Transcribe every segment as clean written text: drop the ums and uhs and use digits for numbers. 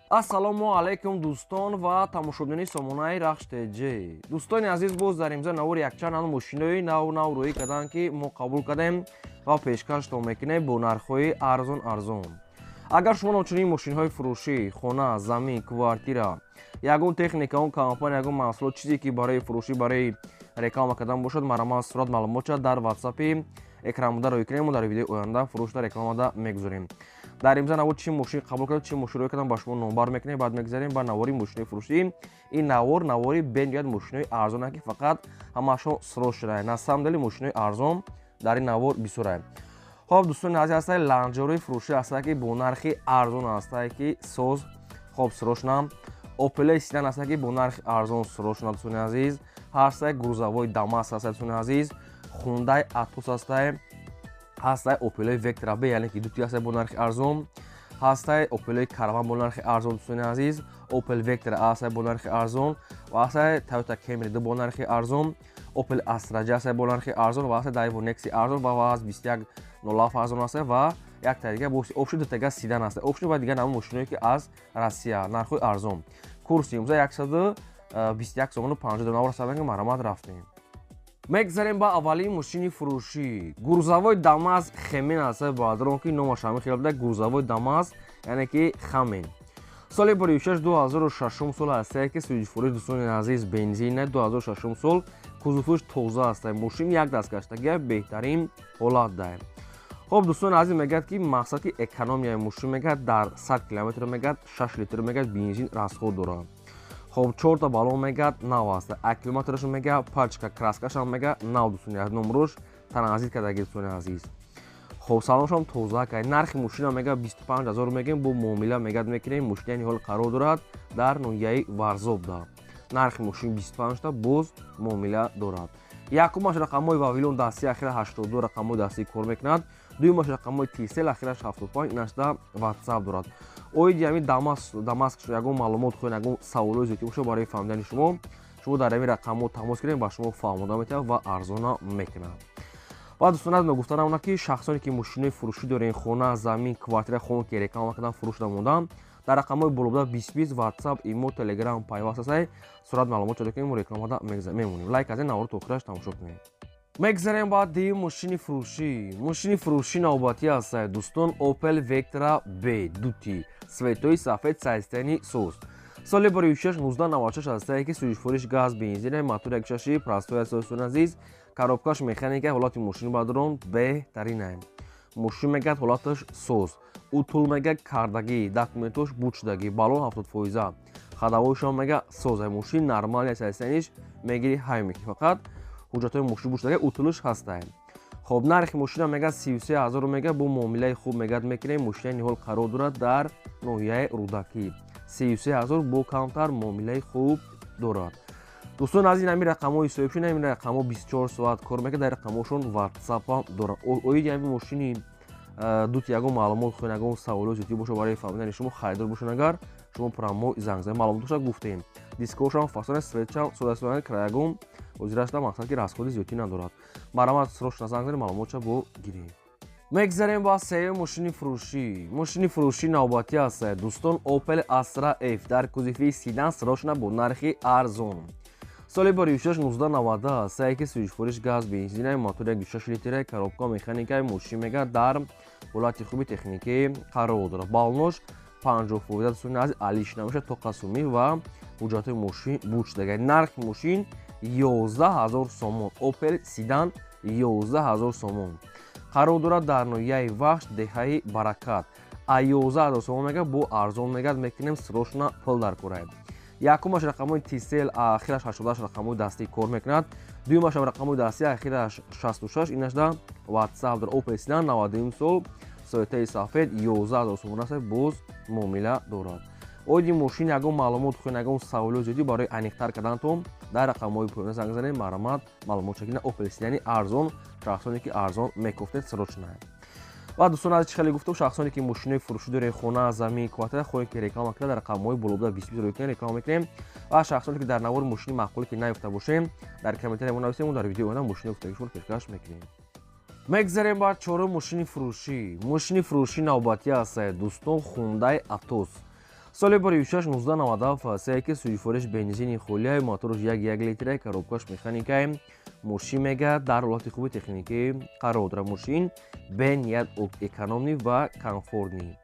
Ассалому алайкум, дӯстон ва тамошобинони сомонаи Рахш ТЖ. Дӯстони азиз, боз дар имзо навори якчанд ан мошинои нав нав рӯӣ карданд, ки мо қабул кардем ва пешкаштон мекунем бо нархҳои арзон арзон. Агар шумо чунин мошинҳои фурӯшӣ, хона, замин, квартира, ягон техника, он компания, ягон маҳсулот, чизе ки барои фурӯшӣ, барои реклама кардан бошад, марҳамат, сурат, маълумотша дар ватсапи экранбуда рӯй кунем. Мо дар видеои оянда фурӯшда, рекламада мегузорем. Дар имза навор чӣ мошин қабул кард, чӣ мошин рӯй кардам, ба шумо номбар мекунем. Баъд мегзарем ба навори мошинои фурӯшӣ. Ин навор навори бениҳоят мошинои арзон, ки фақат ҳамаашон срочный. На самом деле мошинои арзон дар ин навор бисёрае. Хоб, дӯстони азиз, ҳастае ланҷорои фурӯшӣ ҳастае, ки бо нархи арзон ҳастае, ки соз, хоб, срочно. Опелаи седан ҳастае, ки бо нархи арзон, срочно. Дӯстони азиз, ҳастае грузовой Дамас ҳастае. Дӯстони азиз, Хундай Атос ҳастае, ҳастае Опелои Вектра Б, яъне ки дути ҳастае бо нархи арзон, ҳастае Опелои Караван бо нархи арзон. Дӯстони азиз, Опел Вектра ҳастае бо нархи арзон ва ҳастае Тойота Кемри ду бо нархи арзон, Опел Астра Ҷ ҳастае бо нархи арзон ва ҳастае Дайву Некси арзон ва аз 2107 арзон ҳастае ва якта дига боси обши дутага седан ҳастае обши ва дигар намуд мошиное, ки аз Россия, нархҳои арзон. Курси имрӯза 121 сомону 50. Навор сабанги марҳамат, рафтем. Мегзарем ба аввалин мошини фурӯшӣ. Грузовой Дамаз Хемен ҳастае, бародарон, ки номаш ҳамин хел буда, грузовой Дамаз, яъне ки Хамен. Соли 26, 2006 сол ҳастае, ки сӯҷифурӣ, дӯстони азиз, бензин, 2006 сол, кузовуш тоза ҳастае. Мошин як даст гаштагия, беҳтарин ҳолат дае. Хоб, дӯстони азиз, мегӯяд, ки мақсад ки экономияи мошин, мегӯяд, дар 100 километр, мегӯяд, 6 литр, мегӯяд, бензин расход дорад. Хоб, чорта баллон, мегӯяд, нав аст, аккумуляторашо, мегӯяд, пачка, краскашам, мегӯяд, нав. Дӯстони азиз, номрош транзит кардаги. Дӯстони азиз, хоб, салоншам тоза кард. Нархи мошина, мегӯяд, 25 000 мегӯем, бо муомила, мегӯяд, мекунем. Мошини ҳол қарор дорад дар ноҳияи Варзобда. Нархи мошин 25та, боз муомила дорад. Якумаш рақамҳои Вавилон дастӣ, ахира 82 рақамҳои дастӣ кор мекунад. Дуюмаш рақамҳои Тисел, ахираш 75, инашда Ватсап дорад. Оиди ҳамин Дамаск ягон маълумот хоҳед, ягон саволҳои зиёдӣ бошад барои фаҳмидани шумо, шумо дар ҳамин рақамҳо тамос гиред, ба шумо фаҳмода метавад ва арзона мекунад. Ва дӯстон, аз ногуфта намонад, ки шахсоне ки мошинои фурӯшӣ дорен, хона, замин, квартира, хона, ки реклама кардан, фурӯш намондан, дар рақамҳои болобуда 20 20 Ватсап, Имо, Телеграм пайваст астае. Сурат, маълумот чода кунем, рекламада мемонем. Лайк аз ин наворо то охираш тамошо кунед. Мегзарем ба дуюм мошини фурӯшӣ. Мошини фурӯшӣ навбатӣ ҳастае, дӯстон, Опел Вектра Б дути, цветои сафед, состояние соз, соли 26, 1996 ҳастае, ки сӯзишфориш газ, бензина, мотор якшаши простой аст. Дӯстони азиз, коробкаш механика. Ҳолати мошини, бадрон, беҳтаринае. Мошин, мегӯяд, ҳолаташ соз, утул, мегӯяд, кардагӣ, документош буд шудагӣ, баллон 70%, ходовойшон, мегӯяд, соза. Мошин нормальный состояниеш, мегири, ҳай мекунӣ, фақат ҳуҷҷатҳои мошин буд шудагӣ, утулш ҳастае. Хоб, нархи мошина, мегӯяд, 33 000 мегӯяд, бо муомилаи хуб, мегӯяд, мекунем. Мошинаи ниҳол қарор дорад дар ноҳияи Рӯдакӣ. 33 000, бо камтар муомилаи хуб дорад. Дӯстон аз ин ҳамин рақамҳои соҳибшин, ҳамин рақамҳо 24 соат кор мекунад, дар рақамҳошон ватсапам дорад. Оиди ҳамин мошини дут ягон маълумот хоҳед, ягон саволҳои зиёдӣ бошад барои фаҳмидани шумо, харидор бошед, агар шумо прямо занг занед, маълумотоша гуфтем. Дискошам фасона, светшам содасода, краягон ҳозирашда, мақсад ки расходи зиёдӣ надорад. Марҳамат, срочно занг занед, маълумотша бо гирем. Мегзарем ба сеюм мошини фурӯшӣ. Мошини фурӯшӣ навбатӣ ҳастае, дӯстон, Опел Астра Ф дар кузови седан, срочно, бо нархи арзон. Соли 26, 1990 ҳастае, ки сӯзишфориш газ, бензина, мотор 16 литра, коробка механикаи. Мошин, мегӯяд, дар ҳолати хуби техникӣ қарор дорад, баллонош 50%. Дӯстони азиз, алиш намешавад, тоқа сумӣ ва ҳуҷҷатҳои мошин буд шудага. Нархи мошин 11 000 сомон. Опел седан, 11 000 сомон, қарор дорад дар ноҳияи Вахш, деҳаи Баракат. А 11 000 сомон, мегӯяд, бо арзон, мегӯяд, мекунем, срочно пул дар кораем. Якумаш рақамҳои Тисел, ахираш 88 рақамҳои дастӣ кор мекунад. Дуюмашам рақамҳои дастӣ, ахираш 66, инашда Ватсап дорад. Опел седан, 92 сол, цветаи сафед, 11 000 сомон аст, боз муомила дорад. Оиди мошин ягон маълумот хоҳед, ягон саволҳои зиёдӣ барои аниқтар кардантон, дар рақамҳои поёна занг занед. Марҳамат, маълумот чакина. Опел седани арзон, шахсоне ки арзон мекофтед, срочно. Ва дӯстон аз чи хеле гуфтам, шахсоне ки мошинои фурӯшӣ доред, хона, замин, квартира, хоҳед ки реклама кунед, дар рақамҳои болобуда 20 рӯй кунед, реклама мекунем. Ва шахсоне ки дар навори мошини маъқуле ки наёфта бошем, дар комментария мо нависем, дар видеои оянда мошини ёфтаги шуморо пешкаш мекунем. Мегзарем ба чорум мошини фурӯшӣ. Мошини фурӯшӣ навбатӣ ҳастае, дӯстон, Хундай Атос. Соли бори 6 1997 се ки сӯзишвориш бензини холия, моторш 1,1 литра, коробкаш механика. Мошин мега дар ҳолати хуби техникӣ қарор дорад. Мошин бениҳоят экономный ва комфортный.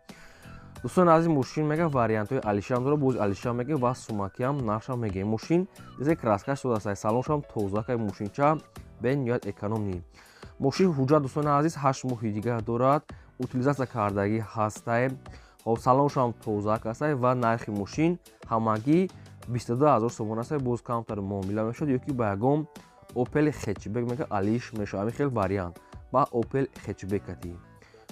Дӯстони азиз, мошин мега вариантҳои алишам дорад, боз алишам мега ва сумакиам нархшам мегӯем. Мошин дизе краскаш сода аст, салоншам тоза кай, мошинча бениҳоят экономный. Мошин ҳуҷҷат, дӯстони азиз, 8 моҳи дигар дорад, утилизация кардагӣ ҳастай. Хоб, салоншам тоза ҳастай ва нархи мошин ҳамагӣ 22 000 сомон аст. Боз камтар муомила мешавад ё ки ба ягон Опел хэтчбек мега алиш мешавад. Ҳамин хел вариант ба Опел хэтчбек кати.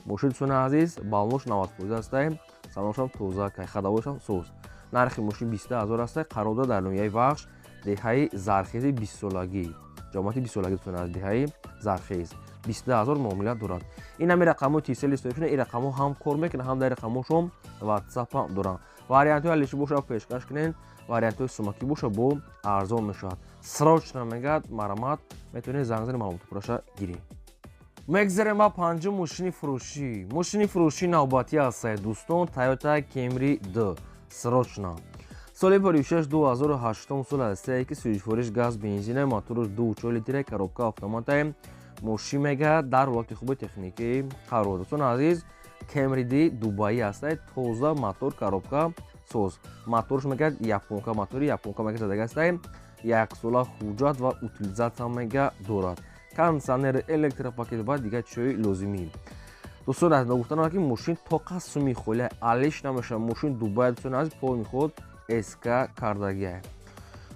Мошин, дӯстони азиз, баллош 90% ҳастай, салоншам тоза кай, ходовойшам соз. Нархи мошин 22 000 ҳастай. Қарор дорад дар ноҳияи Вахш, деҳаи Зархези, бистсолагӣ, ҷамоати бистсолагӣ. Дӯстони азиз, деҳаи Зархез, 22 000 муомила дорад. Ин ҳами рақамҳои Тисел истифода, ин рақамҳо ҳам кор мекунад, ҳам дар рақамҳошон ватсап ҳам доранд. Вариантҳои алиши боша, пешкаш кунед, вариантҳои сумакӣ боша, бо арзон мешавад. Срочно мегӯяд, марамат, метавонед занг зани, маълумоти пурраша гиред. Мегзарем ба панҷум мошини фурӯшӣ. Мошини фурӯшӣ навбатӣ ҳастед, дӯстон, Тойота Кемри д срочно. Соли 56 2008 сол ҳастае ки сӯзишвориш газ бензина, моторш 2,4 литра, коробка автоматае. Мошин мега дар ҳолати хуби техникӣ қарор. Дӯстони азиз, Кемриди Дубаӣ ҳастае, тоза, мотор, коробка соз. Моторш мега японка, мотори японка мега задага ҳастае. Яксола ҳуҷҷат ва утилизация мега дорад, кондиционер, электропакет ва дигар чизҳои лозимӣ. Дӯстон, аз ногуфтанам, ки мошин тоқа суми холия, алиш намешавад. Мошин Дубай, дӯстони азиз, полный ход СК кардагия.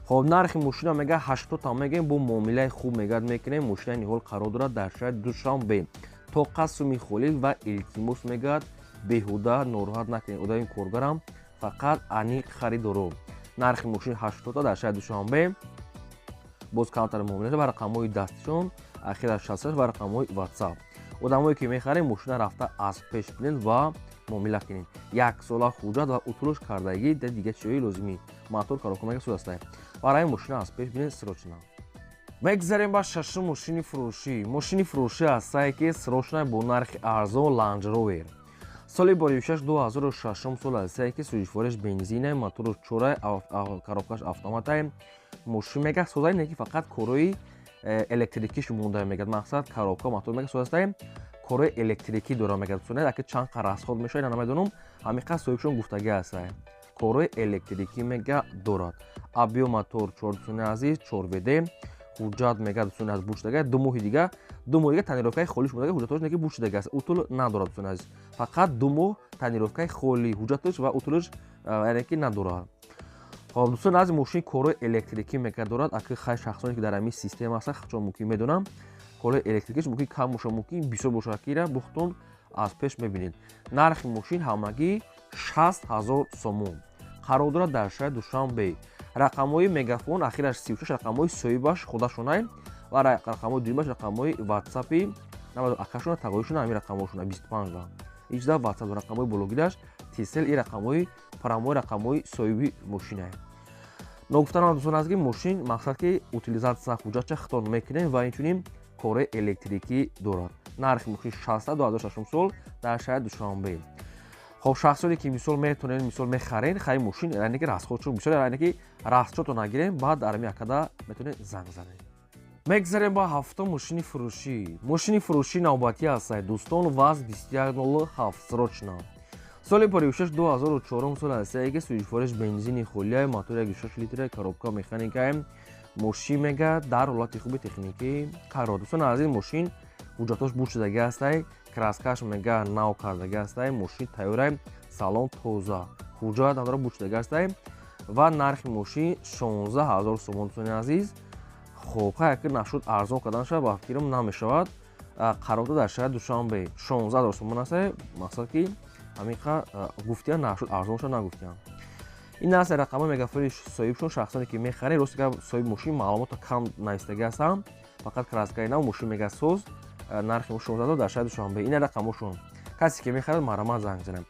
Хоб, нархи мошина мега 80 мегӯем, бо муомилаи хуб мегӯяд мекунем. Мошинаи ниҳол қарор дорад дар шаҳри Душанбе. Тоқа суми холӣ ва илтимос мегӯяд, беҳуда нороҳат накунед одами коргарам, фақат аниқ харидоро. Нархи мошин 80 дар шаҳри Душанбе, боз камтар муомила ва рақамҳои дастишон ахираш 66 ва рақамҳои ватсап. Одамое ки мехарем, мошина рафта аз пеш бинед ва муомила кунед. Яксола ҳуҷҷат ва утулуш кардагӣ да дигар чизҳои лозимӣ, мотор, коробка мега суд астае. Барои мошина аз пеш бинед, срочно. Мегзарем ба шашум мошини фурӯшӣ. Мошини фурӯшӣ ҳастае ки срочно, бо нархи арзон, Ландж Ровер. Соли 46 2006 сол ҳастае ки сӯзишвориш бензина, мотору чора, коробкаш автоматае. Мошин мега созаи, не ки фақат корои электрикиш монда мегад. Мақсад, коробка, мотор мега созастае, корои электрикӣ дора мегад. Аки чанд қа расход мешавад, намедонам, ҳамиқа соҳибшон гуфтагӣ ҳастае. Корои электрикӣ мега дорад. Объём мотор чор, дӯстони азиз, чор ВД. Ҳуҷҷат мега, дӯстони азиз, бушдага 2 моҳи дига, 2 моҳи дига тонировкаи холиш мудага. Ҳуҷҷатош неки бушдага аст, утул надорад, дӯстони азиз, фақат 2 моҳ тонировкаи холи ҳуҷҷаташ ва утулаш, яъне ки надорад. Хоб, дӯстони азиз, мошини корои электрикӣ мега дорад. Аки хай, шахсоне ки дар ҳамин система ҳастанд, чон мумкин медонам, корои электрикиш мумкин кам боша, мумкин бисёр боша, кира бухтон аз пеш мебинед. Нархи мошин ҳамагӣ 60 000 сомон. Қарор дорад дар шаҳри Душанбе. Рақамҳои Мегафон ахираш 36, рақамҳои соҳибаш худашонай ва рақамҳои дуюмаш рақамҳои ватсапи акашона, тағоишона, ҳамин рақамҳошона 25 ва ичда ватсап. Рақамҳои бологидаш Тисел, и рақамҳои прямой, рақамҳои соҳиби мошинае. Ногуфтанам, дӯстон, аст ки мошин, мақсад, ки утилизация ҳуҷҷатча хитон мекунем ва инчунин кораи электрикӣ дорад. Нархи мошин 60, 2006 сол, дар шаҳри Душанбе. Хоб, шахсоне ки мисол метонед, мисол мехаред, хаи мошин, яъне ки расходшон бисёр, яъне ки расчётро нагирем, баъд дар ҳами акада метавонед занг занед. Мегзарем ба ҳафтум мошини фурӯшӣ. Мошини фурӯшӣ навбатӣ ҳастад, дӯстон, ВАЗ 2107 срочно. Соли 56 2004 сол ҳастае ки сӯзишвориш бензини холия, мотор 1,6 литра, коробка механика. Мошин мега дар ҳолати хуби техникӣ қарор. Дӯстони азиз, мошин ҳуҷҷатош буд шудагӣ ҳастай, краскаш мега нав кардагӣ ҳастай. Мошин тайёрай, салон тоза, ҳуҷҷат надора, буд шудагӣ ҳастай ва нархи мошин 16 000 сомон, дӯстони азиз. Хоб, хай, ки нашуд арзон кардан шавад, ба фикрам, намешавад. Қарор дар шаҳри Душанбе 16 000 сомон ҳастай. Мақсад, ки ҳаминқа гуфтиян, нашуд арзон шавад, нагуфтиян. Ин аст рақамҳои Мегафони соҳибшон. Шахсоне ки мехаред, рости гап, соҳиби мошин маълумотро кам навистагӣ ҳастам, фақат краскаи нав, мошин мега соз, нархи 16 000 дар шаҳри Душанбе. Ина рақамҳошон. Касе ки мехарад, марҳамат, занг занед.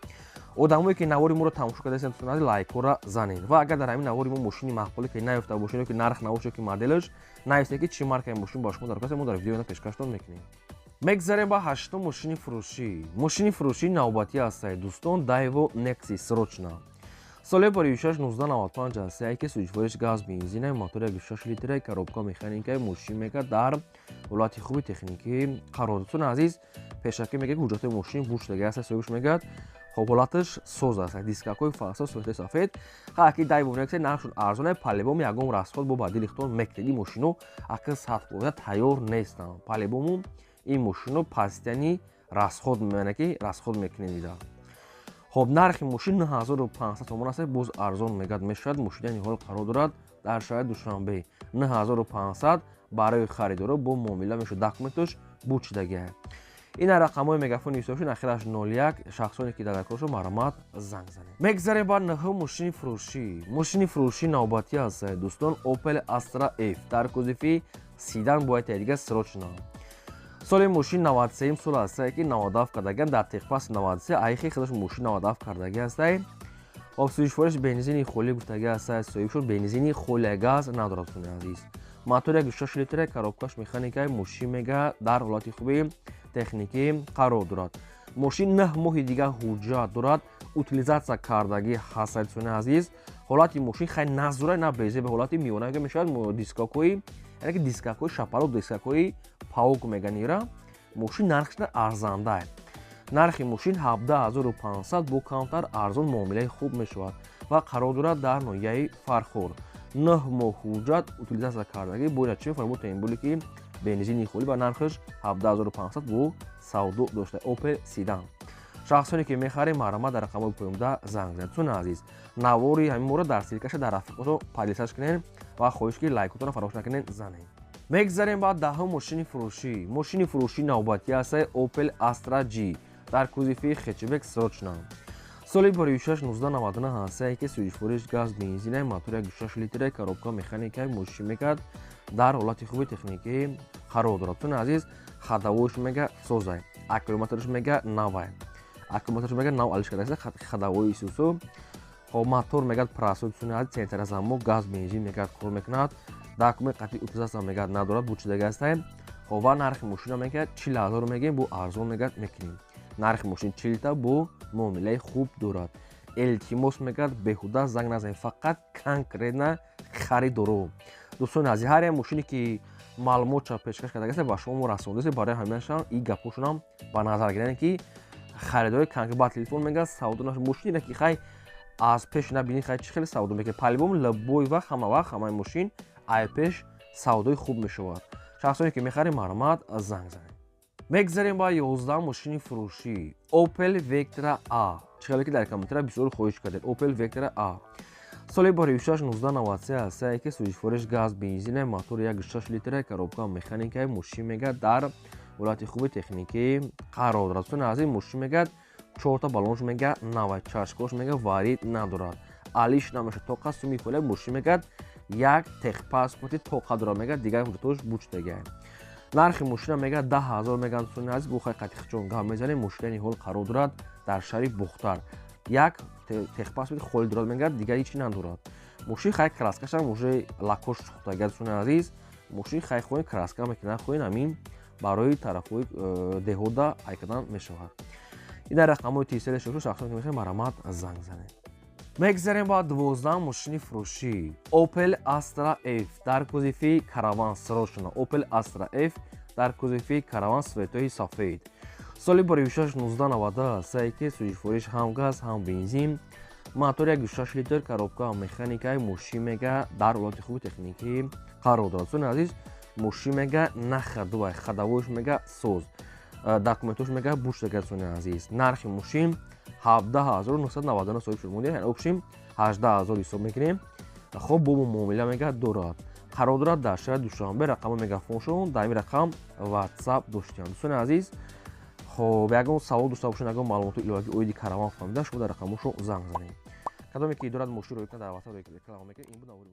Одамое ки навори моро тамошо кардаистанд, лайкҳоро занед ва агар дар ҳамин навори мо мошини маъқуле ки наёфта бошед ё ки нарх набошад, ки моделаш нависед, ки чӣ маркаи мошин ба шумо дар касе, мо дар видео пешкаштон мекунем. Мегзарем ба ҳаштум мошини фурӯшӣ. Мошини фурӯшӣ навбатӣ ҳастад, дӯстон, Дайво Некси срочно. Соли 2006 1995 аст, ки сӯзишвориш газ бензина, мотор 1.6 литра, коробка механика, мошин мега дар ҳолати хуби техникӣ қарор. Дӯстони азиз, пешакӣ мега ҳуҷҷатҳои мошин буш-шудагӣ аст, соҳибаш мегӯяд. Хоб, ҳолаташ соз аст, дискакҳои фасо сӯхтаи сафед. Хаки дай бубинед, нархшон арзон, по-любому ягон расход бо ба дили худтон мекунед. Ин мошино ака 100% тайёр нестанд. По-любому ин мошино постоянный расход меяне, ки расход мекунед дида. Хоб, нархи мошин 9500 сомон аст, боз арзон мегӯяд мешавад. Мошини ҳол қарор дорад дар шаҳри Душанбе. 9500 барои харидоро бо муомила мешавад, документош бучидагиа. Ин рақамҳои мегафони ҳисобшон, ахираш 01. Шахсоне ки дар коршо, марҳамат, занг занед. Мегзарем ба нӯҳум мошини фурӯшӣ. Мошини фурӯшӣ навбатӣ аст, дӯстон, Opel Astra F дар кузови седан, бояд дига срочно. Соли мошин 93 сол аст, ки 97 кардагиам дар техпас 93, айхи худаш мошин 97 кардаги аст. Хоб, сӯзишвориш бензини холӣ гуфтаги аст соҳибшон, бензини холия, газ надорад, дӯстони азиз. Мотор 1.6 литра, коробкаш механика, мошин мега дар ҳолати хуби техникӣ қарор дорад. Мошин 9 моҳи дигар ҳуҷҷат дорад, утилизация кардагӣ ҳаст, дӯстони азиз. Ҳолати мошин хай назура на безеб, ҳолати миёна мешавад. Дискакҳои, яъне ки дискакҳои шапало, дискакҳои паук меганира. Мошин нархшна арзанда, нархи мошин 17 500, бо камтар арзон муомилаи хуб мешавад ва қарор дорад дар ноҳияи Фархор. 9 моҳ ҳуҷҷат, утилизация кардагӣ, бояд чӣ фармуд, темболе ки бензини холӣ ва нархаш 17 500 бо савдо дошта. Opel седан. Шахсоне ки мехарем, марҳамат, дар рақамҳои поёнда занг занед. Дӯстони азиз, навори ҳамин моро дар ссылкаша дар рафиқото поделиться кунед ва хоҳиш ки лайкотонро фаромӯш накунед, занед. Мегзарем ба 10-ум мошини фурӯшӣ. Мошини фурӯшӣ навбатӣ аст, Opel Astra G дар кузови хэтчбек, срочно. Соли 2006 1999 аст, ки сӯзишвориш газ бензина, мотор 1.6 литра, коробка механика, мошин мекард дар ҳолати хуби техникӣ қарор дорад. Дӯстони азиз, ходовойш мега созай, аккумуляторш мега навай, аккумуляторш мега нав алиш кардааст, ходовои исусу. Хоб, мотор мегӯяд простой, дӯстони азиз, центрозамок, газ бензин мегӯяд кор мекунад, документ қатъи утилизация мегӯяд надорад, бучидаги ҳастай. Хоб, ва нархи мошина мегӯяд 40 000 мегӯем, бо арзон мегӯяд мекунем. Нархи мошин 40 та, бо муомилаи хуб дорад. Илтимос, мегӯяд, беҳуда занг назанед, фақат конкретно харидоро. Дӯстони азиз, ҳар як мошине ки маълумотша пешкаш кардагиаст, ба шумо мо расондасем. Барои ҳамеашам и гапҳошонам ба назар гирем, ки харидори конкрет ба телефон мегӯяд савдо нашуд. Мошине ки хай аз пеш набинӣ, хай чӣ хеле савдо мекунед? По-любому любой вақт, ҳама вақт ҳамаи мошин ай пеш савдои хуб мешавад. Шахсоне ки мехарем, марҳамат, занг занед. Мегзарем ба 11 мошини фурӯшӣ, Opel Vectra A. Чӣ хеле ки дар комментария бисёр хоҳиш кардед, Opel Vectra A соли 2006 1993 аст, ки сӯзишвориш газ бензина, мотор 1.6 литра, коробка механика, мошин мегӯяд дар ҳолати хуби техникӣ қарор дорад. Дӯстони азиз, мошин мегӯяд чорта баллонш мегӯяд нава, чашкош мегӯяд варид надорад, алиш намешавад, тоқа суми холя. Мошин мегӯяд як техпаспорти тоқа дорад, мегӯяд дигар ҳуҷҷатош бучдагиа. Нархи мошина мегӯяд 10 000 мегӯянд, дӯстони азиз, бо хай қатихчон гап мезанем. Мошинани ҳол қарор дорад дар шаҳри Бохтар. Як техпаспорти холӣ дорад, мегӯяд, дигар ҳечи надорад. Мошин хай краскашам уже лакош сӯхтагиа. Дӯстони азиз, мошин хай хоҳем краска мекунад, хоҳем ҳамин барои тарафҳои деҳода айкадан мешавад. Ин дар рақамҳои тисели шошу. Шахсон ки мехоҳем, марҳамат, занг занед. Мегзарем ба 12 мошини фурӯшӣ, Opel Astra F дар кузови караван, срочно. Opel Astra F дар кузови караван, цветои сафед, соли 2006 1990 аст, ки сӯзишвориш ҳам газ, ҳам бензин, мотор 1.6 литр, коробка механика, мошин мега дар ҳолати хуби техникӣ қарор дорад. Дӯстони азиз, мошин мега на ходовой, ходовойш мега соз, документош мега буштага. Дӯстони азиз, нархи мошин 17 999 соҳиб шуд монда, яъне общем 18 000 ҳисоб мекунем. Хоб, бо муомила мега дорад, қарор дорад дар шаҳри Душанбе. Рақами мегафоншон дар ин рақам WhatsApp доштиям. Дӯстони азиз, хоб, ягон савол дошта бошед, ягон маълумоти иловагӣ оиди караван фаҳмида, шумо дар рақамҳошон занг занед. Кадоме ки дорад мошин рӯй кунад, дар WhatsApp реклама мекунед. Ин буд навори.